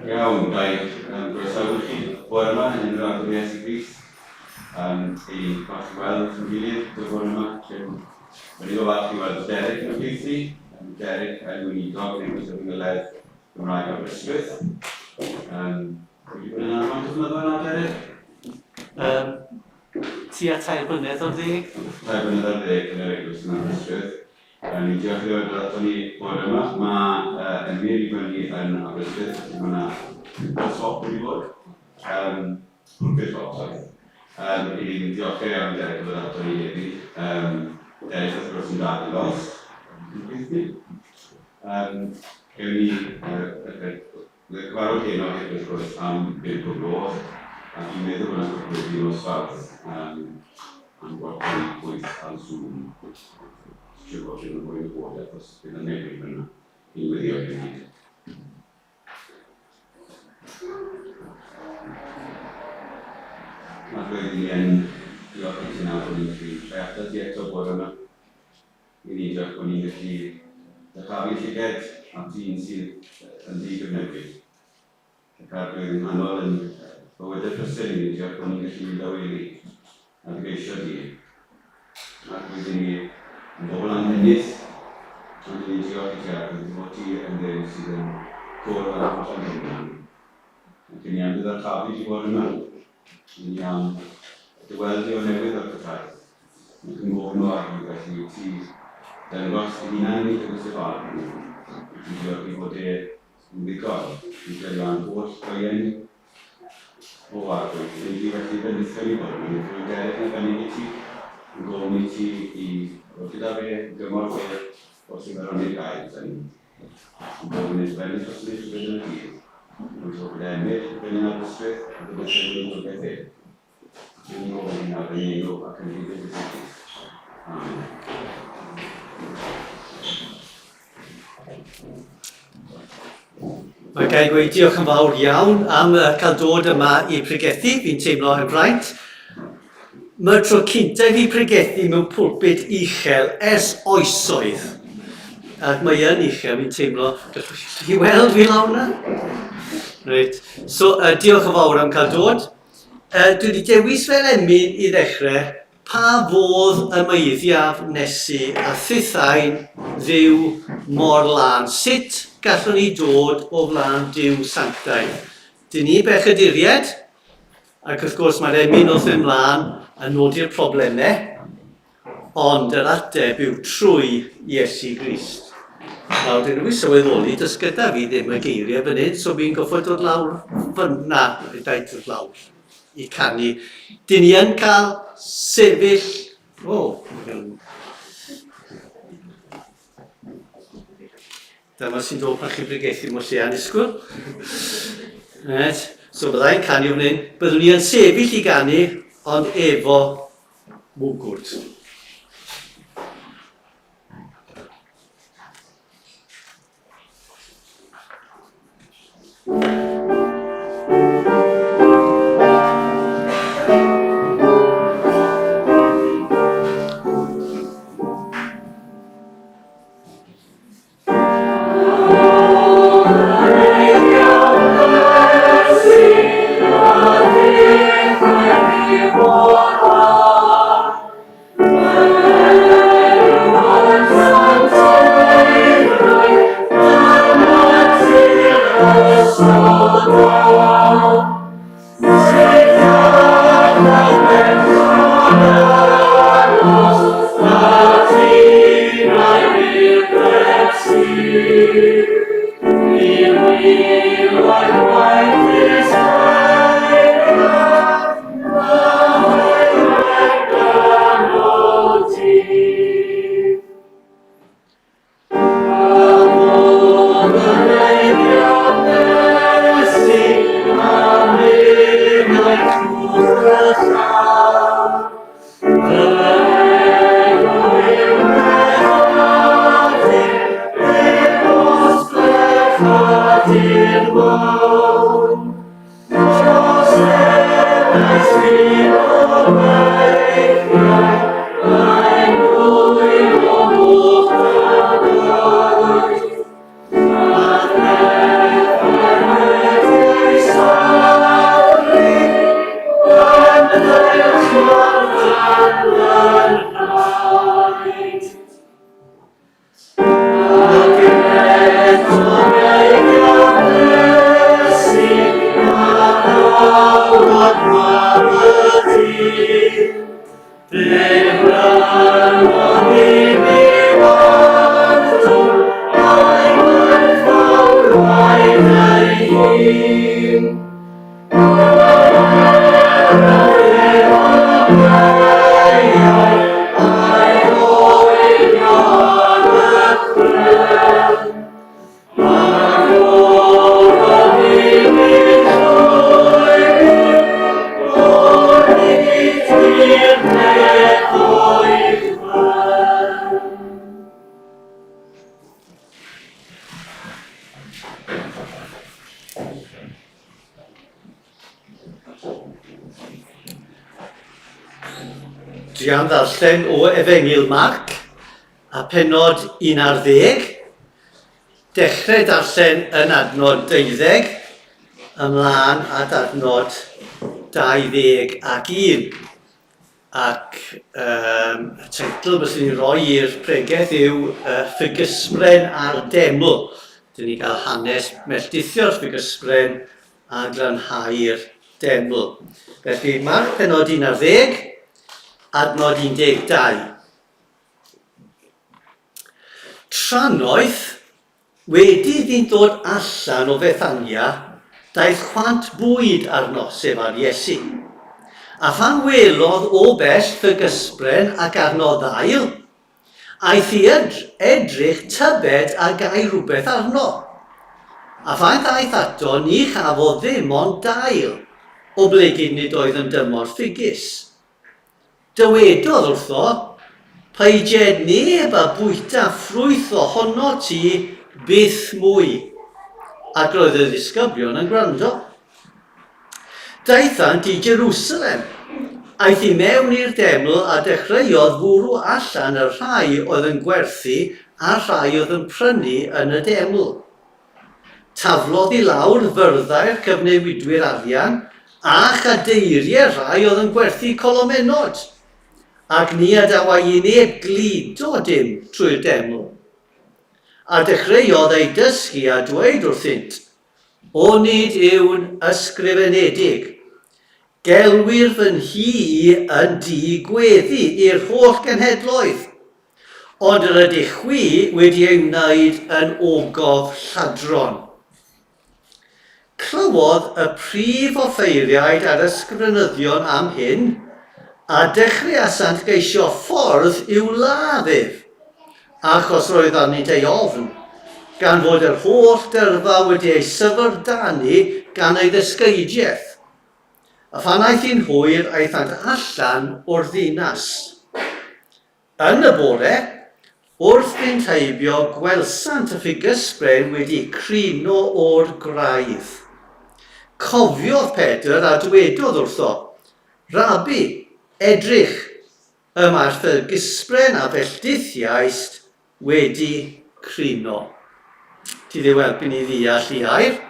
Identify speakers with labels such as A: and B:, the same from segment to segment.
A: Iawn, ga i groesawu chi bore yma yn enw'r Arglwydd Iesu Grist. I falch i weld yn gilydd y bore yma. Wedi o falch i weld Derek yn y plith ni. Derek yn weinidog yn Eglwys Efengylaidd Gymraeg Aberystwyth. Wedi bod yn faint o flynyddoedd nawr, Derek?
B: Tua 3 blynedd ar ddeg.
A: 3 blynedd ar ddeg yn yr Eglwys yn Aberystwyth. Ni'n diolch i ddod ato ni bore yma. Mae Emyr i fyny yn Aberystwyth, felly mae yna swap wedi bod. Pulpit swap, sorry. I ni'n diolch iawn Derek o ddod ato ni heddi. Derek wrth gwrs yn dad i Lois. Gewn ni cyfarfod heno hefyd wrth gwrs am 5 o gloch, a dwi'n meddwl bod yna cyhoeddi nos Fawrth am gwarter i 8 ar Zoom. Siŵr bod chi'n fwy o wybodaeth os bydd yna newid fyna i'n gweddio i gyd. Mae'r flwyddyn ni yn diolch i ti nawr bod ni'n gallu troi atat ti eto bore yma. I ni diolch bod ni'n gallu dyrchafu llyged at un sydd yn ddigyfnewid. Ac ar blwyddyn nghanol yn bywydau prysur i ni diolch bod ni'n gallu mynd awelu a dy geisio di. Ac rydyn ni yn bobl anghenus, ond i ni'n diolch i ti Arglwydd dy fod ti yn Dduw sydd yn cwrdd â'n holl anghenion. Ac i ni am dy ddyrchafu di fod yma. I ni am dy weld di o'r newydd wrth y traeth. Ac yn gofyn o Arglwydd felly i ti dangos dy hunan i ni dangos dy farn i ni. I ti diolch i fod e yn ddigon i delio â'n holl boen ni. O Arglwydd, i ni felly bendithio ni bod yma. Ni drwy Derek yn arbennig i ti, yn gofyn i ti i fod gyda fe, i gymorth fe, wrth iddo rannu'r gair gyda ni. Yn gofyn i ti bendith dros ni trwy gydol y dydd. Yn dod gyda Emyr, Brenin Aberystwyth, a gyda Llewyn Gwrgedd Hyn. Dwi'n gofyn hynna yn enw ac yn rhif Iesu Grist. Amen.
B: Mae gael gweud diolch yn fawr iawn am cael dod yma i pregethu, fi'n teimlo yn fraint. Mae'r tro cynta i fi pregethu mewn pulpit uchel ers oesoedd. Ac mae yn uchel, fi'n teimlo, gallwch chi weld fi lawr na? Reit, so diolch yn fawr am cael dod. Dwi wedi dewis fel emyn i ddechrau, pa fodd y meiddiaf nesu a thithau'n Dduw mor lân? Sut gallwn ni dod o flaen Duw sanctaidd? Dyn ni bechaduriaid, ac wrth gwrs mae'r emyn wrth fynd mlaen yn nodi'r problemau, Ond yr ateb yw trwy Iesu Grist. Nawr, dyn nhw'n sylweddoli, does gyda fi ddim y geiriau fan hyn, so fi'n goffod dod lawr fyna, daeth dod lawr i canu. Dyn ni yn cael sefyll... O, oh, Dyma sy'n dod pan chi'n bregethu mewn lle annisgwyl. Right. So byddai'n canu fan hyn. Byddwn ni yn sefyll i ganu, ond efo mwgwd.
C: i'r mawn. Troseddau sydd o'r beichiau, mae'n dwylo mwch a gwaed. Mae'r pethau wedi eu sarnu yn peillio dan fy nhraed. Ac eto ei gynhesu ar awod mab y dyn. Fe brynodd i mi wantwn a'i werthfawr waed ei hun.
B: Dwi am ddarllen o Efengyl Marc a penod 11. Dechrau darllen yn adnod 12 ymlaen at adnod 21. Ac um, y teitl byswn i'n rhoi i'r pregeth yw uh, Ffigysbren a'r Deml. Dyn ni gael hanes melldithio'r ffigysbren a glanhau'r deml. Felly, Marc penod 11, adnod 12. Trannoeth, Wedi iddynt ddod allan o Fethania, daeth chwant bwyd arno, sef ar Iesu. A phan welodd o bell ffygysbren ac arno ddail, aeth i edrych tybed a gai rhywbeth arno. A phan ddaeth ato, ni chafodd ddim ond dail, oblegid nid oedd yn dymor ffigus. Dywedodd wrtho, Peidied neb â bwyta ffrwyth ohonot ti byth mwy. Ac roedd y ddisgyblion yn gwrando. Daethant i Jerusalem. Aeth i mewn i'r deml a dechreuodd fwrw allan y rhai oedd yn gwerthu a'r rhai oedd yn prynu yn y deml. Taflodd i lawr fyrddau'r cyfnewidwyr arian a chadeiriau'r rhai oedd yn gwerthu colomennod, ac ni adawai i neb gludo dim trwy'r deml. A dechreuodd eu dysgu a dweud wrthynt, Onid yw'n ysgrifenedig, Gelwir fy nhŷ i yn dŷ gweddi i'r holl genhedloedd? Ond yr ydych chwi wedi ei wneud yn ogof lladron. Clywodd y prif offeiriaid a'r ysgrifenyddion am hyn, a dechreuasant geisio ffordd i'w ladd ef, achos roedd arnynt ei ofn, gan fod yr holl dyrfa wedi ei syfrdanu gan ei ddysgeidiaeth. A phan aeth hi'n hwyr, aethant allan o'r ddinas. Yn y bore, wrth fynd heibio, gwelsant y ffigysbren wedi crino o'r gwraidd. Cofiodd Pedr a dwedodd wrtho, Rabi, edrych, y mae'r ffigysbren a felldithiaist wedi crino. Ti ddim helpu ni ddeall i air.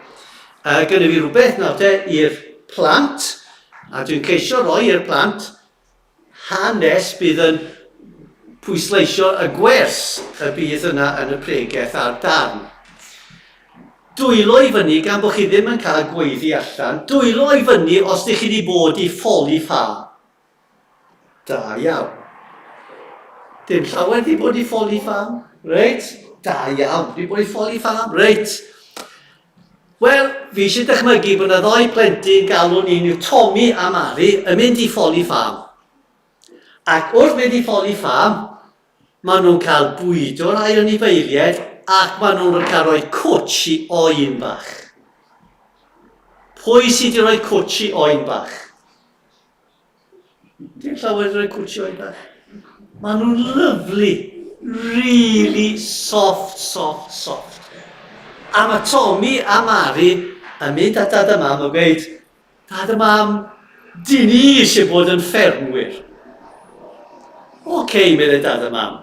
B: Gynnu fi rhywbeth nawr te i'r plant, a dwi'n ceisio roi i'r plant hanes bydd yn pwysleisio y gwers y bydd yna yn y pregeth a'r darn. Dwylo i fyny gan bod chi ddim yn cael gweiddi allan. Dwylo i fyny os ydych chi wedi bod i Folly Farm. Da iawn. Dim llawer wedi bod i Folly Farm. Reit, da iawn. Wedi bod i Folly Farm. Reit. Wel, fi eisiau dychmygu bod yna ddoi plentyn galw'n un yw Tommy a Mari yn mynd i Folly Farm. Ac wrth mynd i Folly Farm, maen nhw'n cael bwydo rhai anifeiliaid ac maen nhw'n cael rhoi cwtsh i oen bach. Pwy sydd wedi rhoi cwtsh i oen bach? Dim llawer rhoi cwtsh i oen bach. Maen nhw'n lyflu. Really soft, soft, soft. A mae Tommy a Mari yn mynd at dad a mam a gweud, Dad a mam, dyn ni eisiau bod yn ffermwyr. Oce, okay, meddai dad a mam.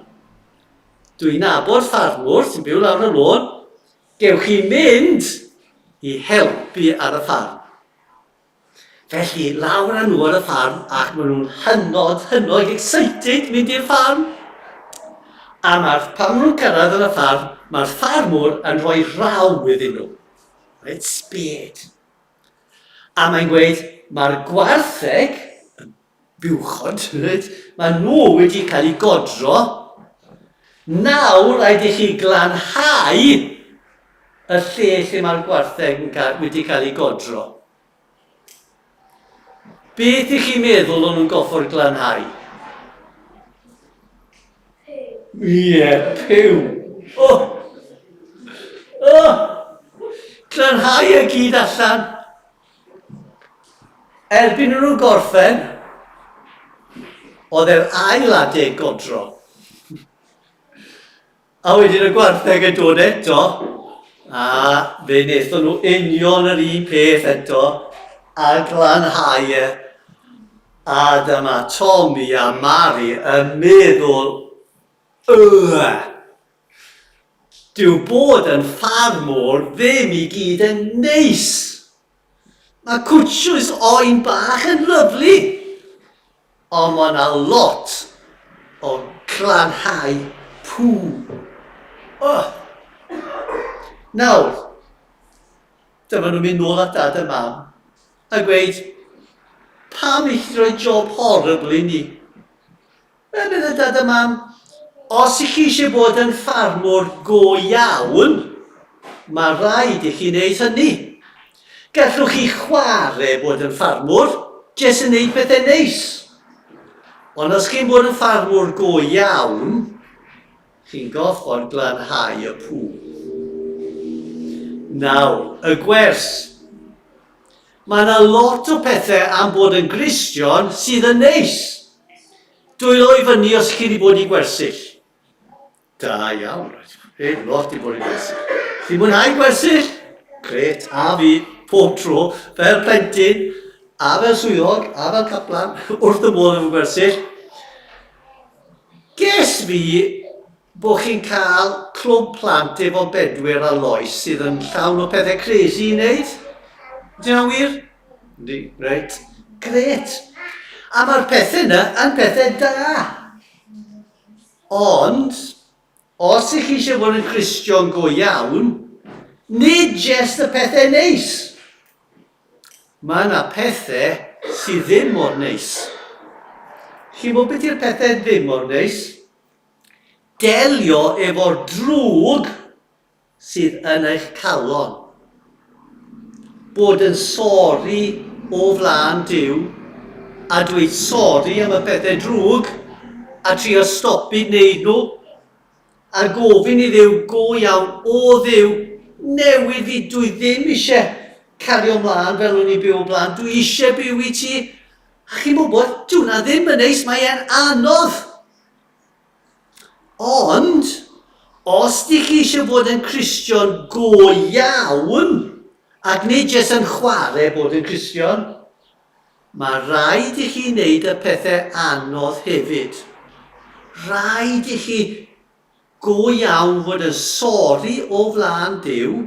B: Dwi'n nabod ffarmwr sy'n byw lawr y lôn. Gewch chi mynd i helpu ar y ffarm. Felly, lawr â nhw ar y ffarm ac maen nhw'n hynod, hynod excited mynd i'r ffarm. A mae'r, pan maen nhw'n cyrraedd yn y ffarm, mae'r ffarmwr yn rhoi rhaw iddyn nhw. Reit, spade. A mae'n gweud, mae'r gwartheg, y buwchod, reit, mae nhw wedi cael eu godro. Nawr rhaid i chi glanhau y lle lle mae'r gwartheg yn cael, wedi cael ei godro. Beth ych chi'n meddwl o'n nhw'n goffod glanhau? Ie, yeah, pyw. Oh! Oh! Glanhau y gyd allan. Erbyn nhw'n gorffen, oedd e'r ail adeg godro. A wedyn y gwartheg yn dod eto, a fe wnaethon nhw union yr un peth eto, a glanhau e. A dyma Tommy a Mari yn meddwl, Ugh! Dyw bod yn ffarmwr ddim i gyd yn neis. Mae cwtshws oen bach yn lyfli. Ond mae 'na lot o glanhau pŵ. Ugh! Nawr, dyma nhw'n mynd nôl at dad a mam a gweud, pam i chi roi job horrible i ni? Wel, meddai dad a mam, os i chi eisiau bod yn ffarmwr go iawn, mae rhaid i chi wneud hynny. Gallwch chi chwarae bod yn ffarmwr, jyst yn neud pethau neis. Ond os chi'n bod yn ffarmwr go iawn, chi'n gorfod glanhau y pŵ. Nawr, y gwers. Mae yna lot o pethau am bod yn Gristion sydd yn neis. Dwylo i fyny os chi wedi bod i gwersyll. Da iawn. Reit, lot i bod yn gwersyll. Ti'n mwynhau gwersyll? Gret, a fi, pob tro, fel plentyn, a fel swyddog, a fel caplan, wrth y modd efo gwersyll. Ges fi bod chi'n cael clwb plant efo Bedwyr a Lois sydd yn llawn o pethau crazy i wneud. Ydy hwnna'n wir? Ydy, reit. Gret. A mae'r pethau yna yn pethau da. Ond, os ych chi eisiau bod yn Gristion go iawn, nid jest y pethau neis. Mae yna pethau sydd ddim mor neis. Chi'n gwybod beth yw'r pethau ddim mor neis? Delio efo'r drwg sydd yn eich calon. Bod yn sori o flaen Duw a dweud sori am y pethau drwg a trio stopi wneud nhw a gofyn i Dduw go iawn, o Dduw, newid fi, dwi ddim eisiau cario mlaen fel o'n i'n byw o blaen, dwi eisiau byw i ti. A chi'n gwybod, dyw hwnna ddim yn neis, mae e'n anodd. Ond, os dych chi eisiau bod yn Cristion go iawn, ac nid jyst yn chwarae bod yn Cristion, mae rhaid i chi wneud y pethau anodd hefyd. Rhaid i chi go iawn fod yn sori o flaen Duw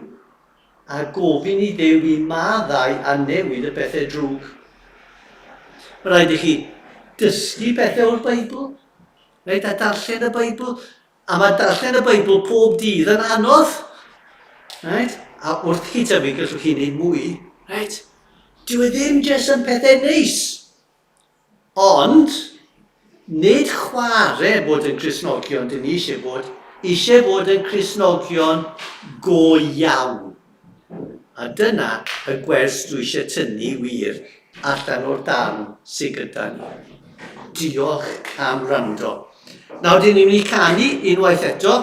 B: a gofyn i Dduw i maddau a newid y pethau drwg. Mae rhaid i chi dysgu pethau o'r Beibl, reit, a darllen y Beibl. A mae darllen y Beibl pob dydd yn anodd. Right? A wrth chi tyfu, gallwch chi wneud mwy. Right? Dyw e ddim jyst yn pethau neis. Ond, nid chwarae bod yn Cristnogion dyn ni eisiau bod, eisiau bod yn Cristnogion go iawn. A dyna y gwers dwi eisiau tynnu wir allan o'r darn sydd gyda ni. Diolch am wrando. Nawr, dyn ni'n mynd i canu unwaith eto,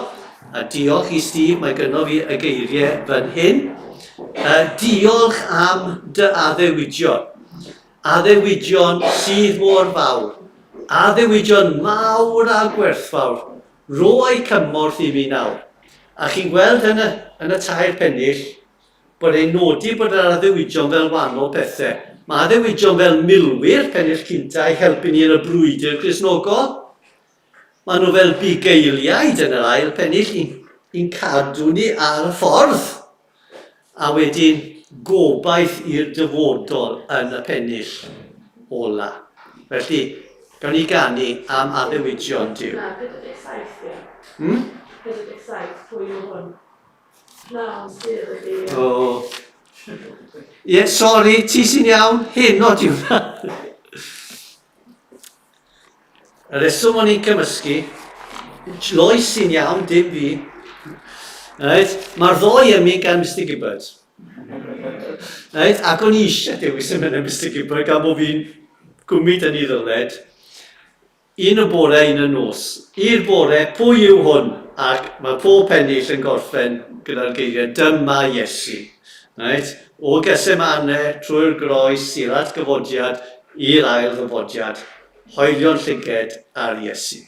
B: a diolch i Steve, mae gynno fi y geiriau fan hyn. Uh, diolch am dy addewidion. Addewidion sydd mor fawr, addewidion mawr a gwerthfawr, rhoi cymorth i mi nawr. A chi'n gweld yn y, yn y tair pennill bod e'n nodi bod yr addewidion fel wahanol pethau. Mae addewidion fel milwyr, pennill cynta, i helpu ni yn y brwydr Gristnogol. Maen nhw fel bugeiliaid yn yr ail pennill i'n, i'n cadw ni ar y ffordd. A wedyn gobaith i'r dyfodol yn y pennill ola. Felly, gawn ni ganu am addewidion Duw.
D: Na, 47, ie.
B: Hmm?
D: 47, pwy yw hwn? Na, ond sydd ydi...
B: O. Ie, yeah, sori, ti sy'n iawn. Heno di hwnna. Y rheswm o'n i'n cymysgu, Lois sy'n iawn, dim fi. Right? Mae'r ddoi ymyn gan Mr Gibbard. Right? Ac o'n i eisiau dewis emynau Mr Gibbard gan bod fi'n gwmyd yn ei ddyled. Un y bore, un y nos. I'r bore, pwy yw hwn? Ac mae pob pennill yn gorffen gyda'r geiriau, dyma Iesu. Right? O Gethsemane, trwy'r groes, i'r atgyfodiad, i'r ail ddyfodiad, hoelio'n llyged ar Iesu.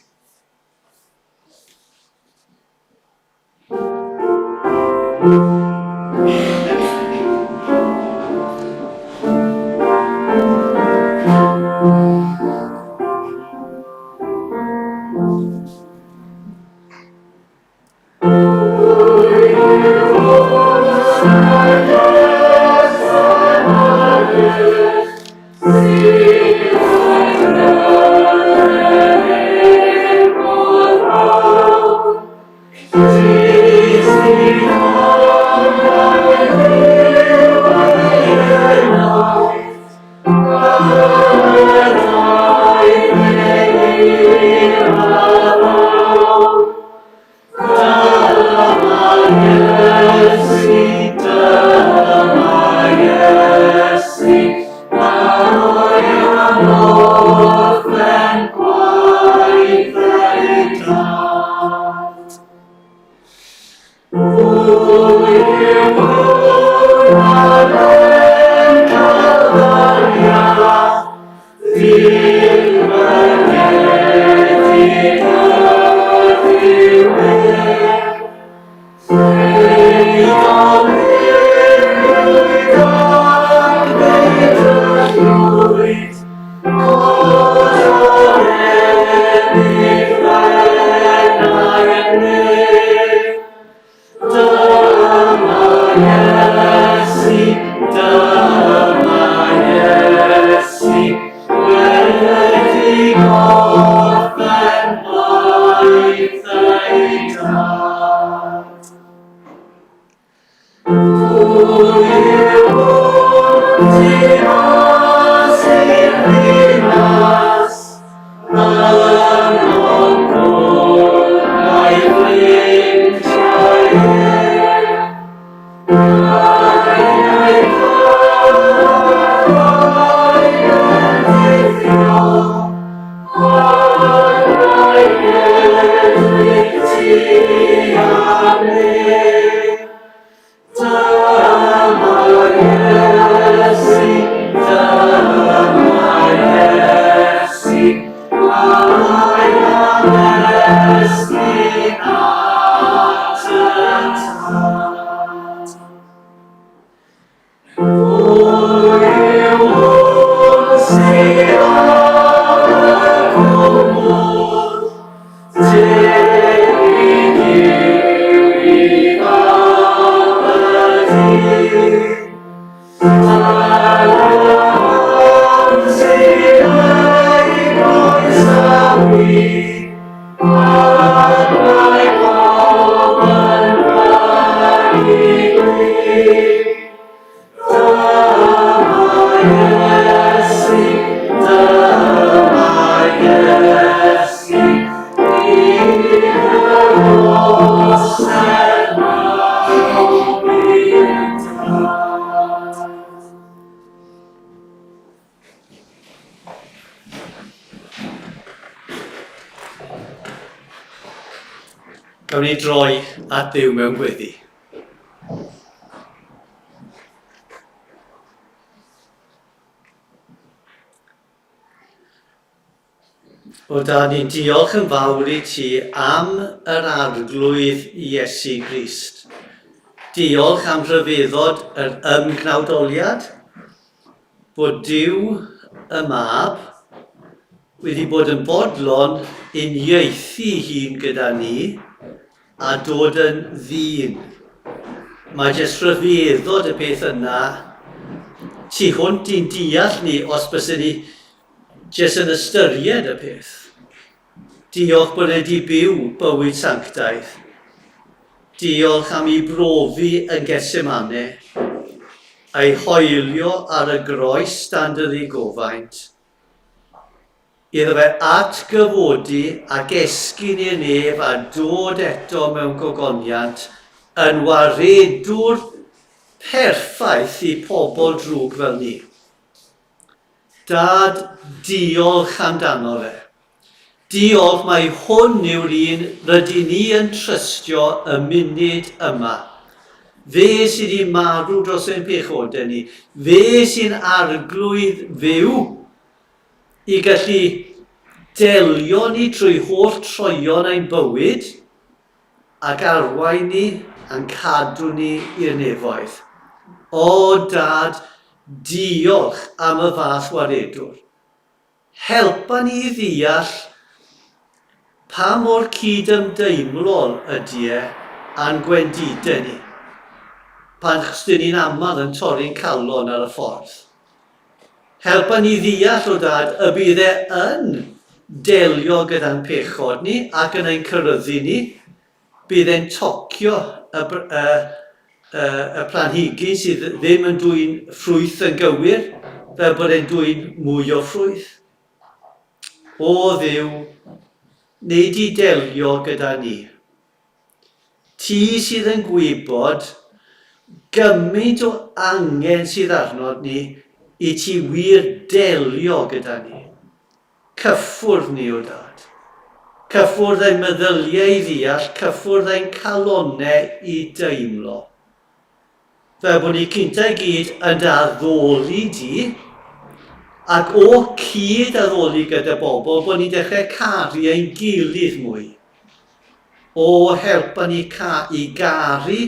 B: Gawn ni droi at Dduw mewn gweddi. O da, ni'n diolch yn fawr i ti am yr Arglwydd Iesu Grist. Diolch am rhyfeddod yr ymgnawdoliad, bod Duw y Mab wedi bod yn bodlon uniaethu hun gyda ni a dod yn ddyn. Mae jyst rhyfeddod y peth yna tu hwnt i'n deall ni os byswn ni jyst yn ystyried y peth. Diolch bod e wedi byw bywyd sanctaidd. Diolch am ei brofi yn Gethsemane, a'i hoelio ar y groes dan dy ddigofaint. Iddo fe atgyfodi ac esgyn i'r nef a dod eto mewn gogoniant yn waredwr perffaith i pobl drwg fel ni. Dad, diolch amdano fe. Diolch mai hwn yw'r un rydyn ni yn trystio y munud yma. Fe sydd wedi marw dros ein pechodau ni. Fe sy'n arglwydd fyw i gallu delio ni trwy holl troion ein bywyd ac arwain ni a'n cadw ni i'r nefoedd. O, Dad, diolch am y fath waredwr. Helpa ni i ddeall pa mor cyd-ymdeimlol ydy e â'n gwendidau ni, pan chos dyn ni'n aml yn torri'n calon ar y ffordd. Helpa ni ddeall, o Dad, y bydd e yn delio gyda'n pechod ni ac yn ein cyryddu ni. Bydd e'n tocio y, y, y, y planhigyn sydd ddim yn dwyn ffrwyth yn gywir, fel bod e'n dwyn mwy o ffrwyth. O Dduw, neu di delio gyda ni. Ti sydd yn gwybod gymaint o angen sydd arnod ni i ti wir delio gyda ni. Cyffwrdd ni, o Dad. Cyffwrdd ein meddyliau i ddeall, cyffwrdd ein calonnau i deimlo. Fel bod ni cynta i gyd yn dy addoli di, ac o cyd addoli gyda bobl, bod ni'n dechrau caru ein gilydd mwy. O helpa ni ca i garu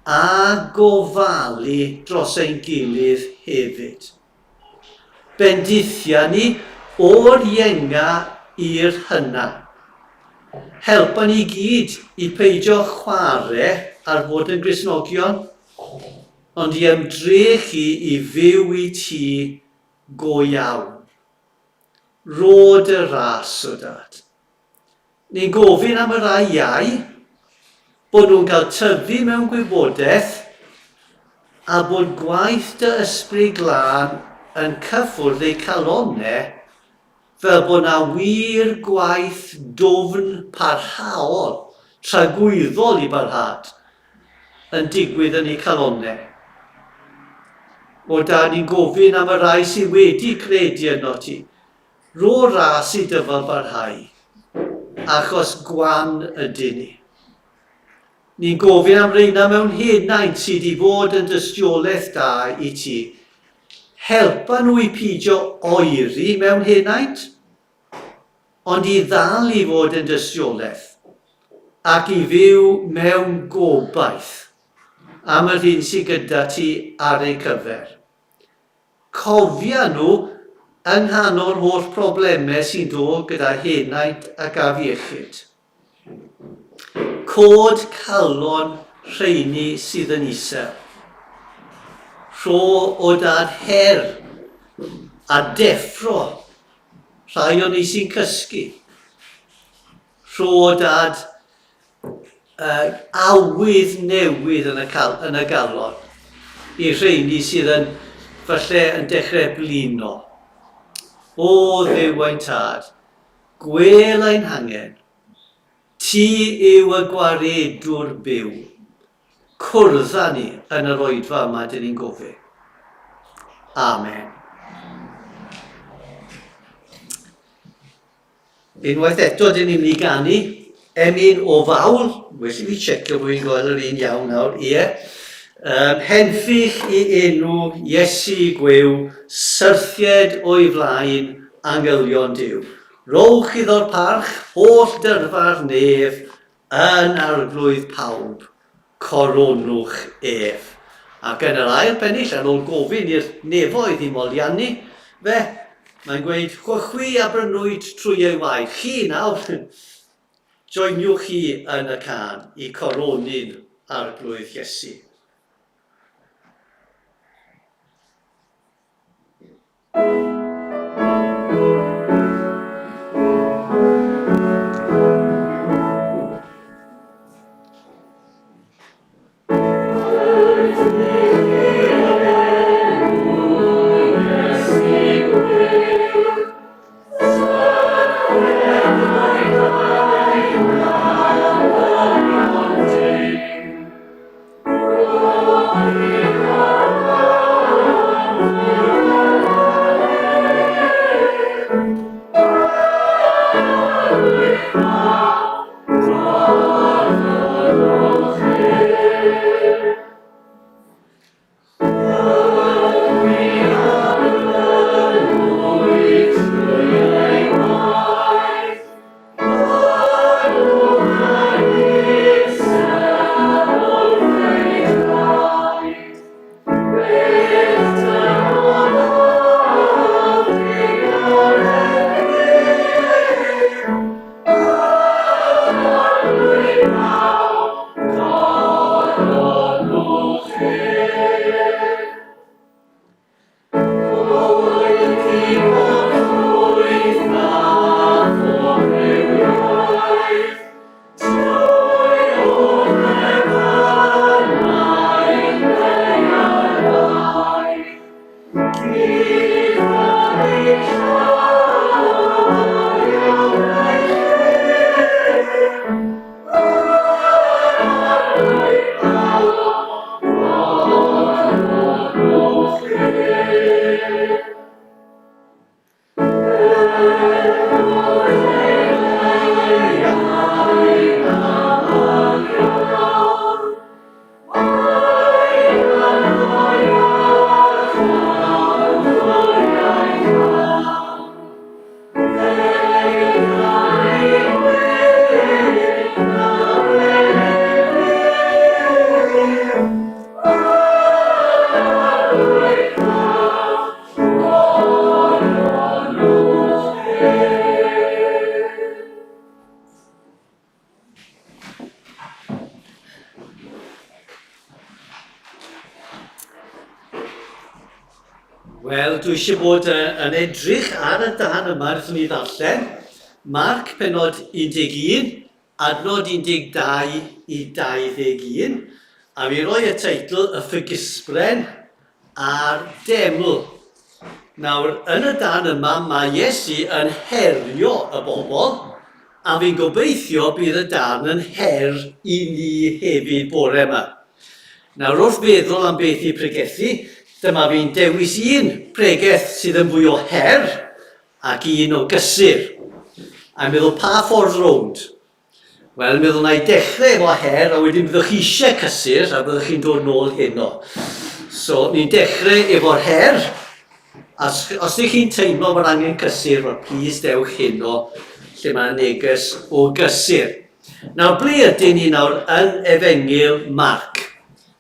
B: a gofalu dros ein gilydd hefyd. Bendithia ni o'r ienga i'r hyna. Helpa ni gyd i peidio chware ar fod yn Gristnogion, ond i ymdrechu i fyw i ti go iawn. Rho dy ras, o Dad. Ni'n gofyn am y rhai iau, bod nhw'n cael tyfu mewn gwybodaeth a bod gwaith dy Ysbryd Glân yn cyffwrdd eu calonnau fel bod 'na wir gwaith dwfn parhaol, tragwyddol i barhad, yn digwydd yn eu calonnau. O Dad, ni'n gofyn am y rhai sydd wedi credu yno ti, Rho ras i dyfalbarhau, achos gwan ydyn ni. Ni'n gofyn am reina mewn henaint sydd wedi bod yn dystiolaeth da i ti. Helpa nhw i pidio oeri mewn henaint, ond i ddal i fod yn dystiolaeth ac i fyw mewn gobaith am yr hyn sydd gyda ti ar eu cyfer. Cofia nhw yng nghanol holl problemau sy'n dod gyda henaint ac afiechyd. Cod calon rheini sydd yn isel. Rho o dad her a deffro rhai o ni sy'n cysgu. Rho o dad uh, awydd newydd yn y, cal, yn y galon i rheini sydd yn falle yn dechrau blino. O Dduw ein tad, gwel ein hangen. Ti yw y gwaredwr byw. Cwrdd â ni yn yr oedfa yma, dyn ni'n gofyn. Amen. Unwaith eto, dyn ni'n mynd i ganu emyn o fawl. Well i fi checio bod fi'n gweld yr un iawn nawr, ie. Um, henffych i enw Iesu gwiw, syrthied o'i flaen angylion Duw. Rowch iddo'r parch, holl dyrfa'r nef, yn arglwydd pawb, coronwch ef. Ac yn yr ail bennill, ar ôl gofyn i'r nefoedd i moliannu fe, mae'n gweud, Chwi a brynwyd trwy ei waed. Chi nawr, joiniwch chi yn y cân i coroni'n arglwydd Iesu. Wel, dwi eisiau bod yn edrych ar y darn yma wrth ni ddarllen. Marc penod 11, adnod 12 i 21, a mi roi y teitl Y Ffigysbren a'r Deml. Nawr, yn y darn yma, mae Iesu yn herio y bobl, a fi'n gobeithio bydd y darn yn her i ni hefyd bore yma. Nawr, wrth feddwl am beth i pregethu, dyma fi'n dewis un pregeth sydd yn fwy o her ac un o gysur. A meddwl pa ffordd rownd? Wel, meddwl na i dechrau efo her, a wedyn byddwch chi eisiau cysur, a byddwch chi'n dod nôl heno. So, ni'n dechrau efo'r her. A os, os ydych chi'n teimlo bod angen cysur, wel, please dewch heno, lle mae neges o gysur. Nawr, ble ydyn ni nawr yn Efengyl Marc?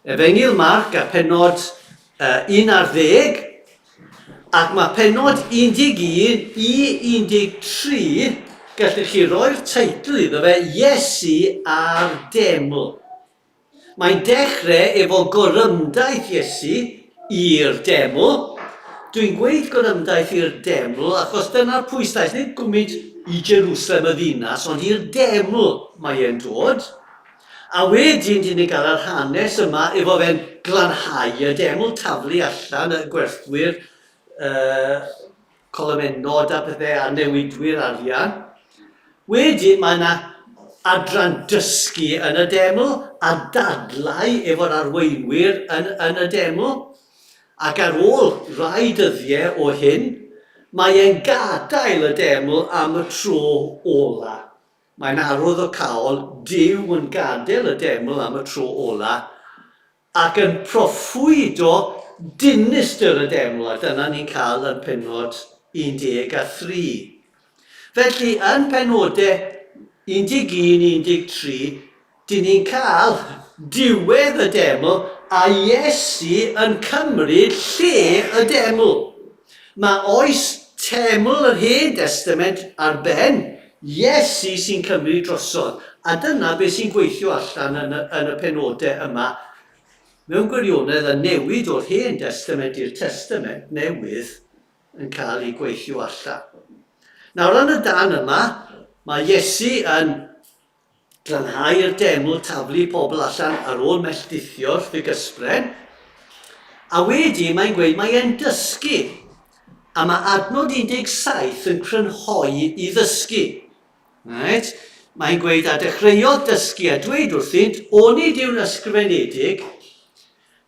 B: Efengyl Marc a penod 11, Ac mae pennod 11 i 13, gallech chi roi'r teitl iddo fe, Iesu a'r Deml. Mae'n dechrau efo gorymdaith Iesu i'r deml. Dwi'n gweud gorymdaith i'r deml achos dyna'r pwyslais, nid gwmynt i Jerusalem y ddinas, ond i'r deml mae e'n dod. A wedyn dyn ni gael yr hanes yma efo fe'n glanhau y deml, taflu allan y gwerthwyr, uh, colomennod a pethau a newidwyr arian. Wedyn mae yna adran dysgu yn y deml a dadlau efo'r arweinwyr yn, yn y deml. Ac ar ôl rhai dyddiau o hyn, mae e'n gadael y deml am y tro ola. Mae'n arwyddocaol Duw yn gadael y deml am y tro ola, ac yn proffwydo dinistr y deml, a dyna ni'n cael yn pennod 13. Felly, yn penodau 11 13, dyn ni'n cael diwedd y deml a Iesu yn cymryd lle y deml. Mae oes teml yr Hen Destament ar ben, Iesu sy'n cymryd drosodd. A dyna beth sy'n gweithio allan yn y, yn y penodau yma. Mewn gwirionedd, y newid o'r Hen Destament i'r Testament Newydd yn cael ei gweithio allan. Nawr yn y dan yma, mae Iesu yn glanhau'r deml, taflu pobl allan ar ôl melltithio'r ffigysbren. A wedi mae'n gweud mae e'n dysgu. A mae adnod 17 yn crynhoi i ddysgu. Right? Mae'n gweud a dechreuodd dysgu a dweud wrthynt, onid yw'n ysgrifenedig,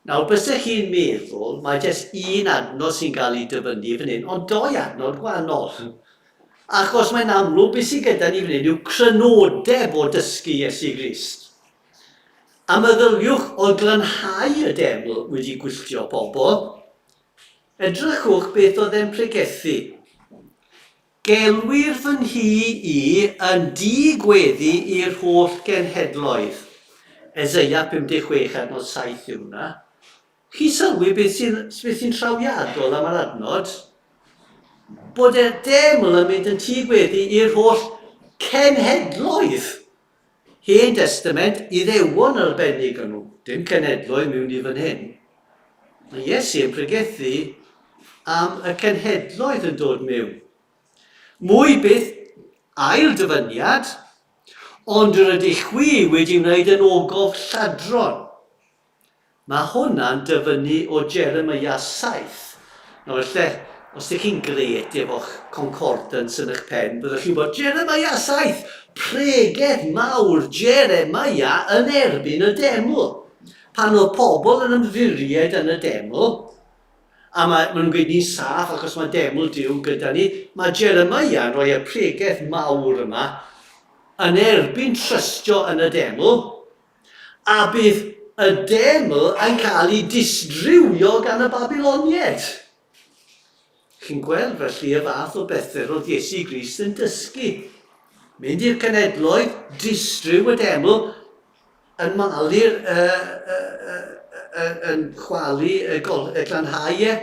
B: Nawr, bysech chi'n meddwl, mae jyst un adnod sy'n cael ei dyfynnu fan hyn, ond doi adnod gwahanol. Achos mae'n amlwg beth sydd gyda ni fan hyn yw crynodeb o dysgu Iesu Grist. A meddyliwch o glanhau y deml wedi gwylltio pobl. Edrychwch beth oedd e'n pregethu. Gelwir fy nhŷ i yn dŷ gweddi i'r holl genhedloedd. Eseia 56 adnod 7 yw hwnna. Chi sylwi beth sy'n beth sy'n trawiadol am yr adnod? Bod y deml yn mynd yn tŷ gweddi i'r holl cenhedloedd. Hen Destament, Iddewon arbennig o'n nhw, dim cenhedloedd mewn i fan hyn. Mae Iesu yn pregethu am y cenhedloedd yn dod mewn. Mwy byth ail dyfyniad, ond yr ydych chwi wedi wneud yn ogof lladron. Mae hwnna'n dyfynnu o Jeremiah 7. Nawr falle, os ydych chi'n grêt efo'ch concordance yn eich pen, byddwch chi'n gwybod Jeremiah 7, pregeth mawr Jeremiah yn erbyn y deml. Pan oedd pobl yn ymddiried yn y deml, a mae, maen nhw'n gweud ni'n saff achos mae deml Duw gyda ni, mae Jeremiah yn rhoi y pregeth mawr yma yn erbyn trystio yn y deml, A bydd y deml yn cael ei distrywio gan y Babiloniaid. Chi'n gweld felly y fath o bethau roedd Iesu Grist yn dysgu. Mynd i'r cenedloedd, distryw y deml, yn malu'r, uh, uh, uh, yn chwalu, y, gol, y glanhau e.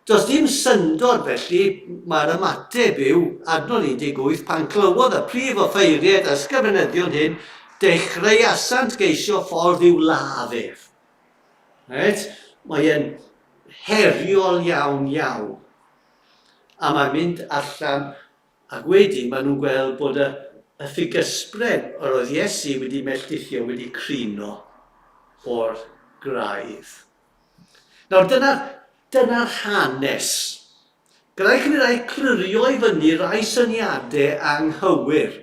B: Does dim syndod felly, mae'r ymateb yw, adnod 18, pan clywodd y prif offeiriaid a'r ysgrifenyddion hyn, dechreuasant geisio ffordd i'w ladd ef. Reit? Mae e'n heriol iawn iawn. A mae'n mynd allan ac wedyn maen nhw'n gweld bod y, y ffigysbren yr oedd Iesu wedi melltithio wedi crino o'r graidd. Nawr dyna'r dyna hanes. Gyda chi rai clirio i fyny rai syniadau anghywir.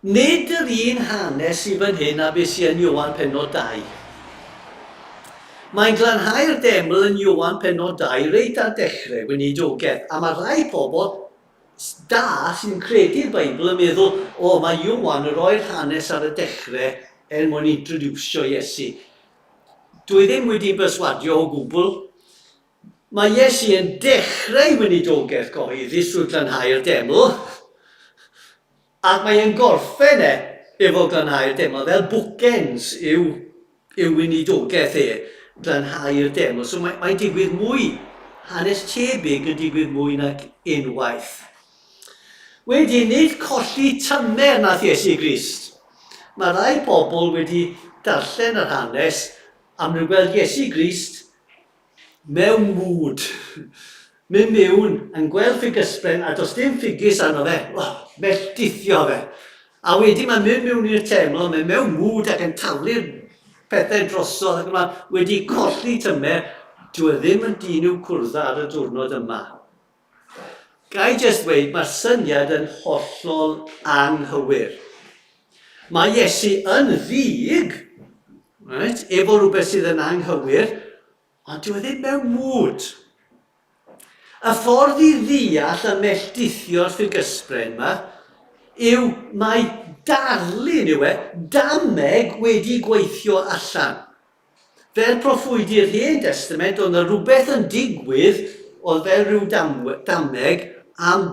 B: Nid yr un hanes i fan hyn a beth sy'n yn Ioan penod 2. Mae'n glanhau'r deml yn Ioan penod 2 reit ar dechrau weinidogaeth, a mae rhai pobl da sy'n credu'r Beibl yn meddwl, o, mae Ioan yn rhoi'r hanes ar y dechrau er mwyn introducio Iesu. Dwi ddim wedi berswadio o gwbl. Mae Iesu yn dechrau weinidogaeth gyhoeddus drwy glanhau'r deml, ac mae e'n gorffen e efo glanhau'r deml, fel bookends yw, yw weinidogaeth e, glanhau'r deml. So mae'n mae digwydd mwy, hanes tebyg yn digwydd mwy nag unwaith. Wedyn, nid colli tymer nath Iesu Grist. Mae rai pobl wedi darllen yr hanes a maen nhw'n gweld Iesu Grist mewn mood. Mynd mewn yn gweld ffigysbren a does dim ffigys arno fe. Oh, melldithio fe. A wedyn mae'n mynd mewn i'r teml, mae'n mewn mood ac yn taflu'r pethau drosodd ac mae wedi colli tymer. Dyw e ddim yn dyn i'w cwrdd ar y diwrnod yma. Ga i jyst ddweud, mae'r syniad yn hollol anghywir. Mae Iesu yn ddig, right, efo rhywbeth sydd yn anghywir, ond dyw e ddim mewn mood. Y ffordd i ddeall y melldithio'r ffigysbren yma yw mae darlun yw e, dameg wedi gweithio allan. Fel proffwydi'r Hen Destament, oedd 'na rhywbeth yn digwydd oedd fel rhyw dameg am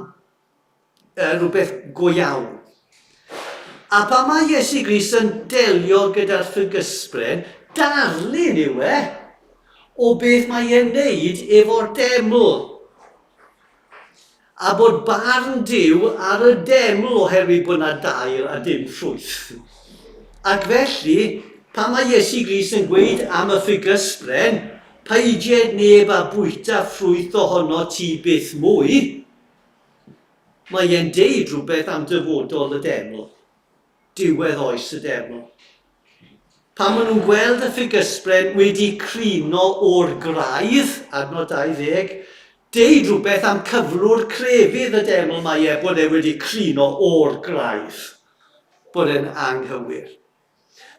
B: rhywbeth go iawn. A pan mae Iesu Grist yn delio gyda'r ffigysbren, darlun yw e o beth mae e'n neud efo'r deml. A bod barn Duw ar y deml oherwydd bod 'na dail a dim ffrwyth. Ac felly, pan mae Iesu Grist yn gweud am y ffigysbren, Peidied neb â bwyta ffrwyth ohono ti byth mwy, mae e'n deud rhywbeth am dyfodol y deml, diwedd oes y deml. Pan maen nhw'n gweld y ffigysbren wedi crino o'r graidd, adnod 20, deud rhywbeth am cyflwr crefydd y deml mae e, bod e wedi crino o'r graidd, bod e'n anghywir.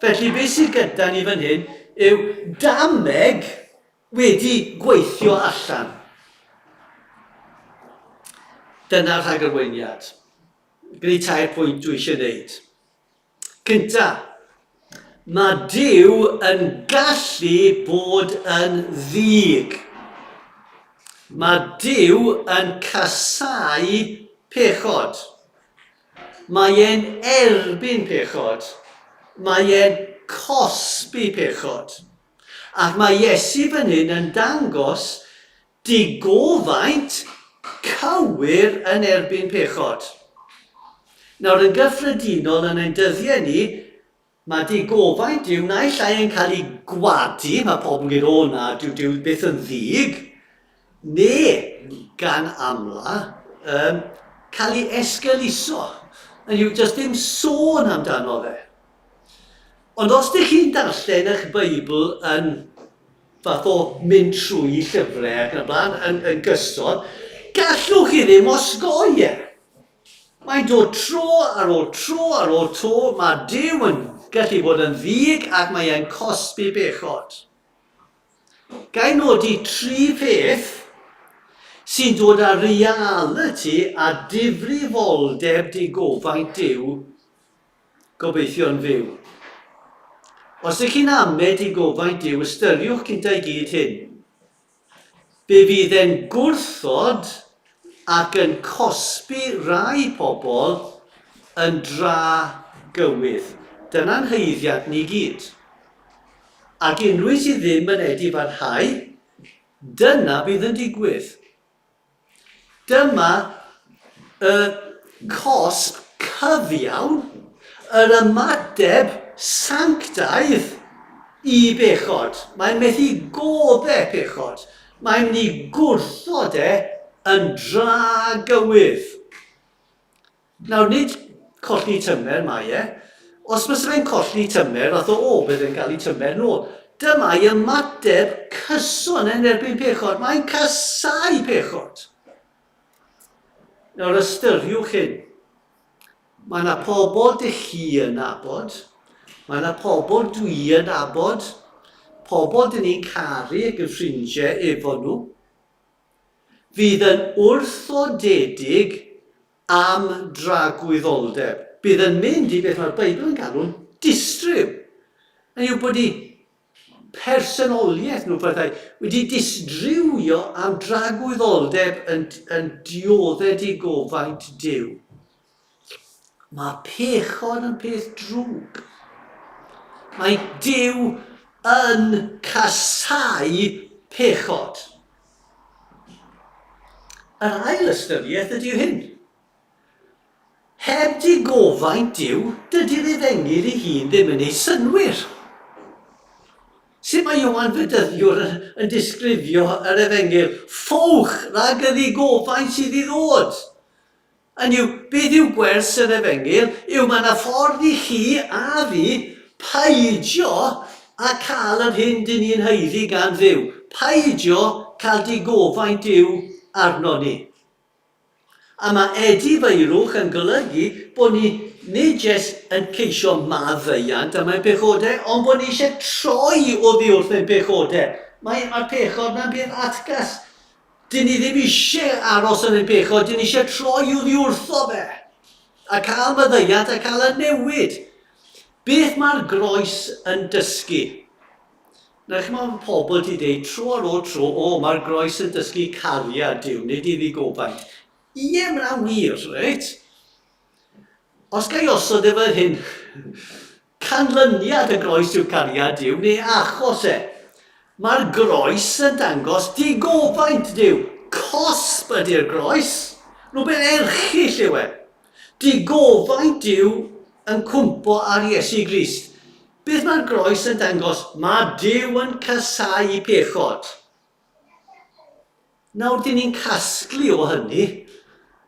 B: Felly beth sydd gyda ni fan hyn yw dameg wedi gweithio allan. Dyna'r rhagarweiniad. Gwneud tair pwynt dwi eisiau gwneud. Cynta, mae Duw yn gallu bod yn ddig. Mae Duw yn casáu pechod. Mae e'n erbyn pechod. Mae e'n cosbi pechod. Ac mae Iesu fan hyn yn dangos Digofaint cywir yn erbyn pechod. Nawr, yn gyffredinol yn ein dyddiau ni, mae digofaint Duw naill ai yn cael ei gwadu, mae pobl yn gweud, o na, dyw Duw byth yn ddig, neu, gan amla, um, cael ei esgeuluso. Yn yw, does dim sôn amdano fe. Ond os dych chi'n darllen eich Beibl yn fath o mynd trwy llyfrau ac yn y blaen yn, yn gyson, gallwch chi ddim osgoi e. Mae'n dod tro ar ôl tro ar ôl tro, mae Duw yn gallu bod yn ddig ac mae e'n cosbi bechod. Ga i nodi tri pheth sy'n dod â realiti a difrifoldeb digofaint Duw Gobeithio'n fyw. Os ych chi'n amed i gofaint Duw, ystyriwch cynta i gyd hyn. Fe fydd e'n gwrthod ac yn cosbi rai pobl yn dra gywydd. Dyna'n haeddiant ni gyd. Ac unrhyw sydd ddim yn edifarhau, dyna fydd yn digwydd. Dyma y cosb cyfiawn, yr ymateb sanctaidd i bechod. Mae'n methu godde pechod. Mae'n mynd i gwrthod e yn dragywydd. Nawr, nid colli tymer mae e. Os bysa fe'n colli tymer, fath o, o, bydd e'n cael ei tymer nôl. Dyma ei ymateb cyson yn erbyn pechod. Mae'n casáu pechod. Nawr, ystyriwch hyn. Mae yna pobl dych chi yn nabod, mae yna pobl dwi yn nabod, pobl dyn ni'n caru ac yn ffrindiau efo nhw, fydd yn wrthodedig am dragwyddoldeb. Bydd yn mynd i beth mae'r Beibl yn galw'n distryw. Hynny yw bod i personoliaeth nhw pethau wedi distrywio am dragwyddoldeb yn, yn dioddef digofaint Duw. Mae pechod yn peth drwg. Mae Duw yn casáu pechod. Yr ail ystyriaeth ydyw hyn. Heb digofaint Duw, dydy'r efengyl ei hun ddim yn ei synnwyr. Sut mae Ioan Fedyddiwr yn disgrifio yr efengyl? Ffowch rhag y ddigofaint sydd i ddod. Hynny yw, beth yw gwers yr Efengyl? Yw mae yna ffordd i chi a fi peidio â cael yr hyn dyn ni'n haeddu gan Dduw. Peidio cael digofaint Duw arno ni. A mae edifeirwch yn golygu bod ni nid jest yn ceisio maddeuant am ein pechodau, ond bod ni eisiau troi oddi wrth ein pechodau. Mae, mae'r pechod na'n peth atgas. Dyn ni ddim eisiau aros yn ein pechod, dyn ni eisiau troi oddi wrtho fe a cael maddeuant a cael y newid. Beth mae'r groes yn dysgu? Nawr, chymod, mae pobl wedi dweud tro ar ôl tro, o, mae'r groes yn dysgu cariad Duw, nid i ddigofaint. Ie, mae'n wir, reit? Os ga i osod e fel hyn, canlyniad y groes yw cariad Duw, neu achos e. Mae'r groes yn dangos digofaint Duw. Cosb ydy'r groes. Rhywbeth erchyll yw e. Digofaint Duw yn cwmpo ar Iesu Grist. Beth mae'r groes yn dangos? Mae Duw yn casáu pechod. Nawr, dyn ni'n casglu o hynny,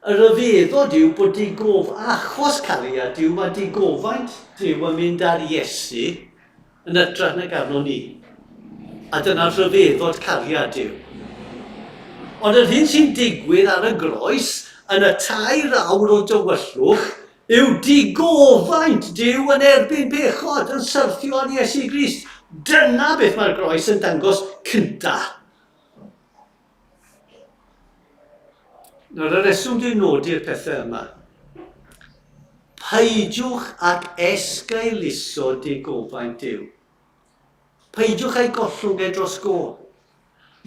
B: y rhyfeddod yw bod digof, achos cariad Duw, mae digofaint Duw yn mynd ar Iesu yn ytrach nag arno ni. A dyna'r rhyfeddod cariad Duw. Ond yr hyn sy'n digwydd ar y groes, yn y tair awr o dywyllwch, yw digofaint Duw yn erbyn pechod, yn syrthio ar Iesu Grist. Dyna beth mae'r groes yn dangos cynta. Nawr, y reswm dwi'n nodi'r pethau yma. Peidiwch ag esgeuluso digofaint Duw. Peidiwch â'i gollwng e dros go.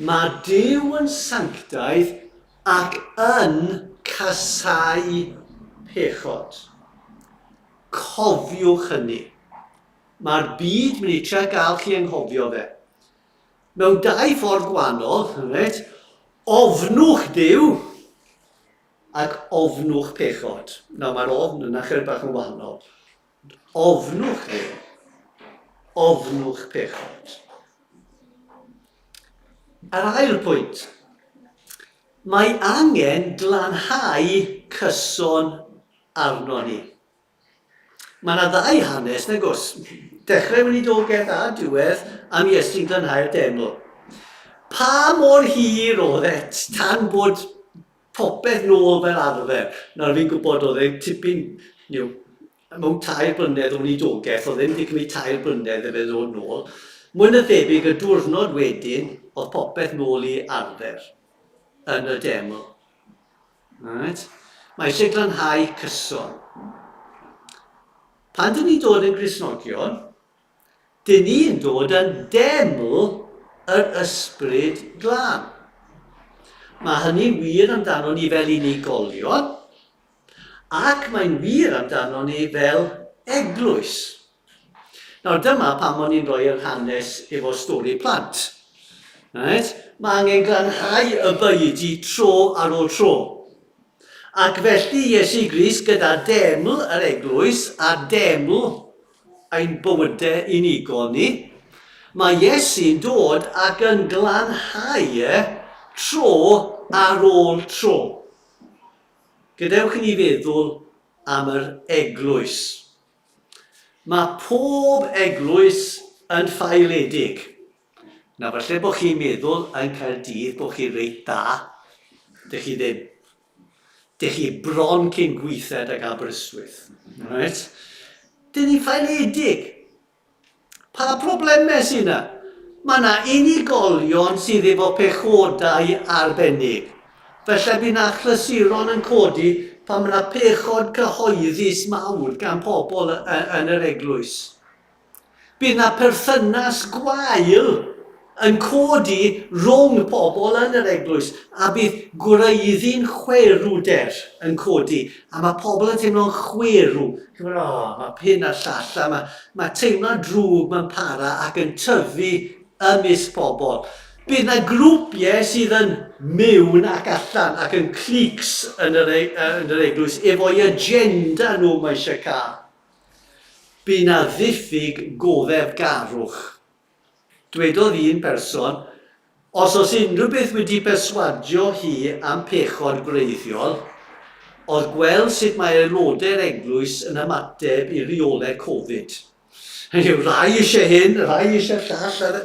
B: Mae Duw yn sanctaidd ac yn casáu pechod. Cofiwch hynny. Mae'r byd mynd i trio gael chi anghofio fe. Mewn dau ffordd gwahanol, reit? Ofnwch Duw ac ofnwch pechod. Nawr mae'r ofn yna chydig bach yn wahanol. Ofnwch Dduw. Ofnwch pechod. Yr ail pwynt. Mae angen glanhau cyson arno ni. Mae yna ddau hanes, nag oes? Dechrau weinidogaeth a diwedd am Iesu'n glanhau'r deml. Pa mor hir oedd e tan bod popeth nôl fel arfer? Nawr fi'n gwybod oedd e tipyn, you know, mewn tair blynedd o weinidogaeth, oedd ddim wedi cymryd tair blynedd i fe ddod nôl. Mwy na thebyg y diwrnod wedyn, oedd popeth nôl i arfer yn y deml. Right. Mae eisiau glanhau cyson. Pan dyn ni'n dod yn Gristnogion, dyn ni'n dod yn deml yr Ysbryd Glân. Mae hynny'n wir amdano ni fel unigolion, ac mae'n wir amdano ni fel eglwys. Nawr dyma pam o'n i'n rhoi yr hanes efo stori plant. Right? Mae angen glanhau y beudy tro ar ôl tro. Ac felly Iesu Grist gyda deml yr eglwys a deml ein bywydau unigol ni, mae Iesu'n dod ac yn glanhau e tro ar ôl tro. Gadewch i ni feddwl am yr eglwys. Mae pob eglwys yn ffaeledig. Nawr, falle bod chi'n meddwl yn Caerdydd bod chi reit dda. Dych chi ddim. Dych chi bron cyn gweithed ag Aberystwyth. Right? Dyn ni'n ffaeledig. Pa problemau sydd yna? Mae yna unigolion sydd efo pechodau arbennig. Felly bydd yna achlysuron yn codi pan mae yna pechod cyhoeddus mawr gan pobl yn yr eglwys. Bydd yna perthynas gwael yn codi rhwng pobl yn yr eglwys a bydd gwreiddi'n chwerwder yn codi a mae pobl yn teimlo'n chwerw. Chi'n o, mae hyn a'r llall a mae, mae teimlad drwg mae'n para ac yn tyfu ymysg pobl. Bydd yna grwpiau sydd yn mewn ac allan ac yn cliques yn yr, e, yn yr eglwys efo'i agenda nhw mae eisiau cael. Bydd yna ddiffyg goddefgarwch. Dwedodd un person, Os oes unrhyw beth wedi perswadio hi am pechod gwreiddiol, oedd gweld sut mae aelodau'r eglwys yn ymateb i reolau Covid. Hynny yw, rai eisiau hyn, rai eisiau llall, a,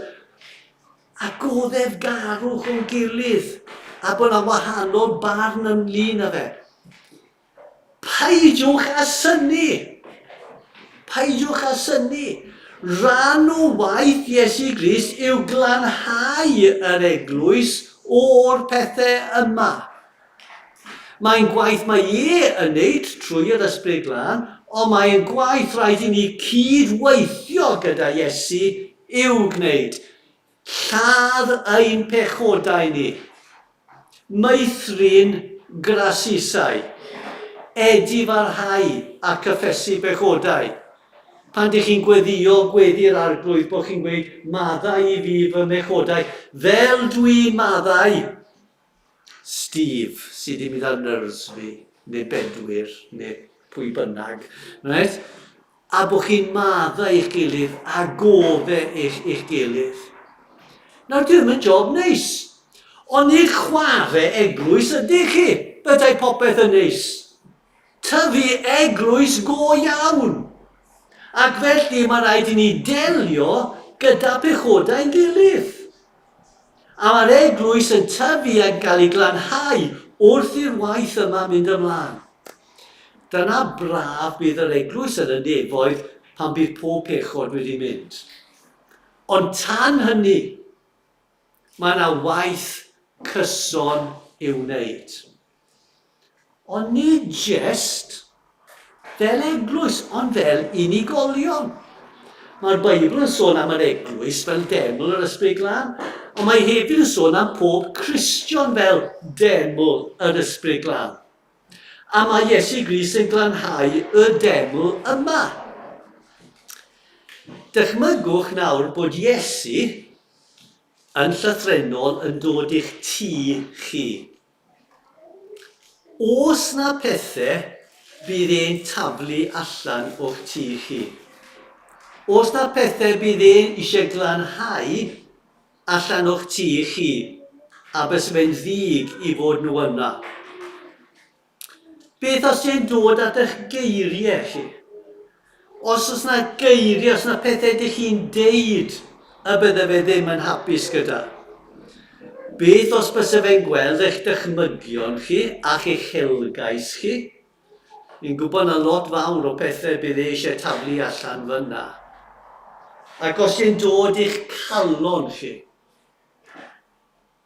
B: a goddefgarwch o'n gilydd, a bod yna wahanol barn ynglyn â fe. Peidiwch â synnu! Peidiwch â synnu! Rhan o waith Iesu Grist yw glanhau yr eglwys o'r pethau yma. Mae'n gwaith mae e yn wneud trwy yr Ysbryd Glân, ond mae'n gwaith rhaid i ni cyd-weithio gyda Iesu i'w gwneud. Lladd ein pechodau ni. Meithrin grasusau. edifarhau a cyffesu pechodau. Pan dych chi'n gweddio gweddi'r Arglwydd bod chi'n gweud, maddau i fi fy mhechodau, fel dwi'n maddau Steve sydd wedi mynd ar nerves fi, neu Bedwyr, neu pwy bynnag. Right? A bod chi'n maddau eich gilydd a gofe eich, eich gilydd. Nawr, dwi ddim yn job neis. Ond nid chwarae eglwys ydych chi. Byddai popeth yn neis. Tyfu eglwys go iawn. Ac felly mae rhaid i ni delio gyda pechodau'n gilydd. A mae'r eglwys yn tyfu ac yn cael ei glanhau wrth i'r waith yma mynd ymlaen. Dyna braf bydd yr eglwys yn y nefoedd pan bydd pob pechod wedi mynd. Ond tan hynny, mae yna waith cyson i'w wneud. Ond nid jest fel eglwys, ond fel unigolion. Mae'r Beibl yn sôn am yr eglwys fel deml yr Ysbryd Glân, ond mae hefyd yn sôn am pob Cristion fel deml yr Ysbryd Glân. A mae Iesu Grist yn glanhau y deml yma. Dychmygwch nawr bod Iesu yn llythrennol yn dod i'ch tŷ chi. Oes 'na pethe bydd e'n taflu allan o'ch tŷ chi? Oes 'na pethe bydd e'n eisiau glanhau allan o'ch tŷ chi a byse fe'n ddig i fod nhw yna? Beth os e'n dod at eich geiriau chi? Os oes 'na geiriau, os 'na pethau ydych chi'n deud y bydde fe ddim yn hapus gyda. Beth os byse fe'n gweld eich dychmygion chi a'ch uchelgais chi? Fi'n gwybod na lot fawr o pethau bydd e eisiau taflu allan fyna. Ac os e'n dod i'ch calon chi,